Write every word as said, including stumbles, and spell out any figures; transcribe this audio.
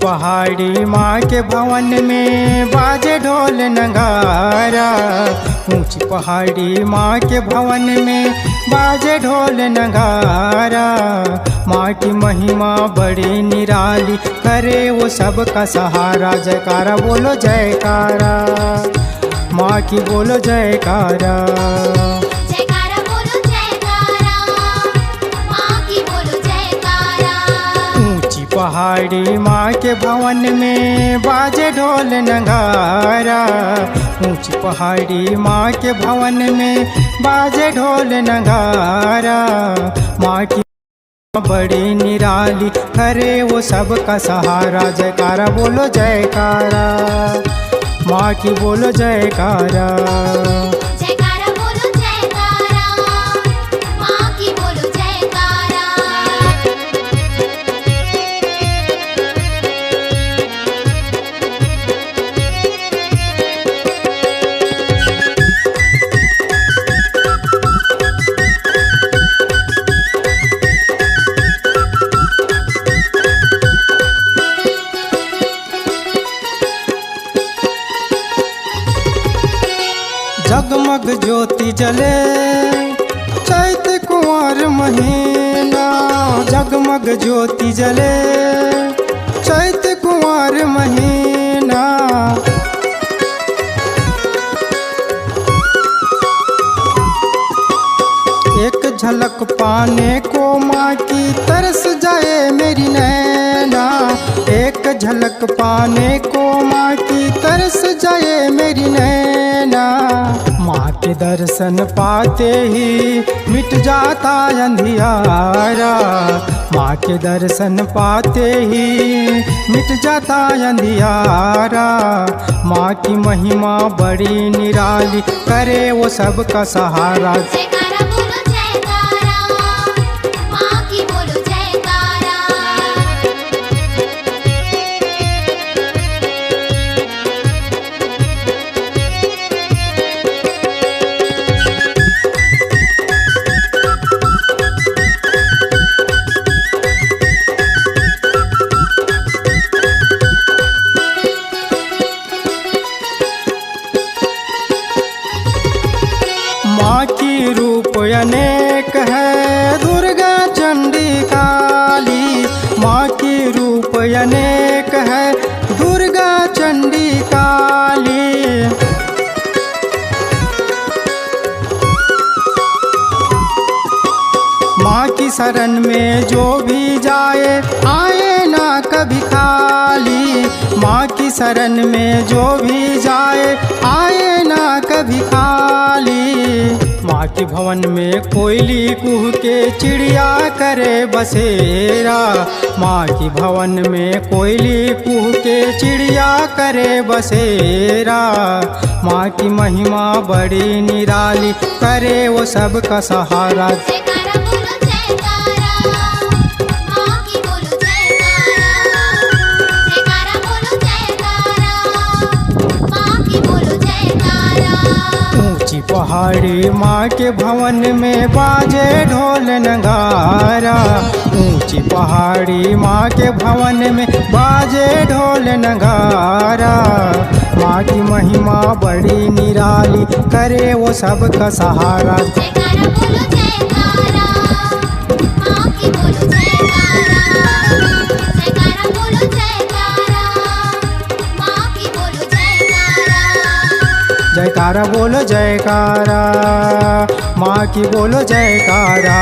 पहाड़ी माँ के भवन में बाजे ढोल नगारा, ऊंची पहाड़ी माँ के भवन में बाजे ढोल नगारा। माँ की महिमा बड़ी निराली, करे वो सबका सहारा। जयकारा बोलो जयकारा, माँ की बोलो जयकारा। जयकारा बोलो जयकारा, माँ की बोलो जयकारा। ऊंची पहाड़ी माँ के भवन में बाजे ढोल नगारा, ऊंची पहाड़ी माँ के भवन में बाजे ढोल नगारा। माँ की बड़ी निराली, करे वो सबका सहारा। जयकारा बोलो जयकारा, माँ की बोलो जयकारा। जयकारा बोलो जयकारा, माँ की बोलो जयकारा। जगमग ज्योति जले चैत कुंवर महीना, जगमग ज्योति जले चैत कुंवर महीना। एक झलक पाने को माँ की तरस जाए मेरी नैना, एक झलक पाने को माँ की तरस जाए मेरी नैना। माँ के दर्शन पाते ही मिट जाता अंधियारा, माँ के दर्शन पाते ही मिट जाता अंधियारा। माँ की महिमा बड़ी निराली, करे वो सबका सहारा। जयकारा बोलो जयकारा, माँ की बोलो जयकारा। माँ की रूप अनेक है दुर्गा चंडी काली, माँ की रूप अनेक है दुर्गा चंडी काली। माँ की शरण में जो भी जाए, आए ना कभी खाली। माँ की शरण में जो भी जाए, आए ना कभी खाली। माँ के भवन में कोयली कुह के, चिड़िया करे बसेरा। माँ के भवन में कोयली कुह के, चिड़िया करे बसेरा। माँ की महिमा बड़ी निराली, करे वो सबका सहारा। जयकारा बोलो जयकारा, माँ की बोलो जयकारा। जयकारा बोलो जयकारा, माँ की बोलो जयकारा। ऊंची पहाड़ी माँ के भवन में बाजे ढोल नगारा, ऊंची पहाड़ी माँ के भवन में बाजे ढोल नगारा। माँ की महिमा बड़ी निराली, करे वो सबका सहारा। जयकारा बोलो जयकारा, माँ की बोलो जयकारा। जयकारा बोलो जयकारा, माँ की बोलो जयकारा। जयकारा बोलो जयकारा, माँ की बोलो जयकारा।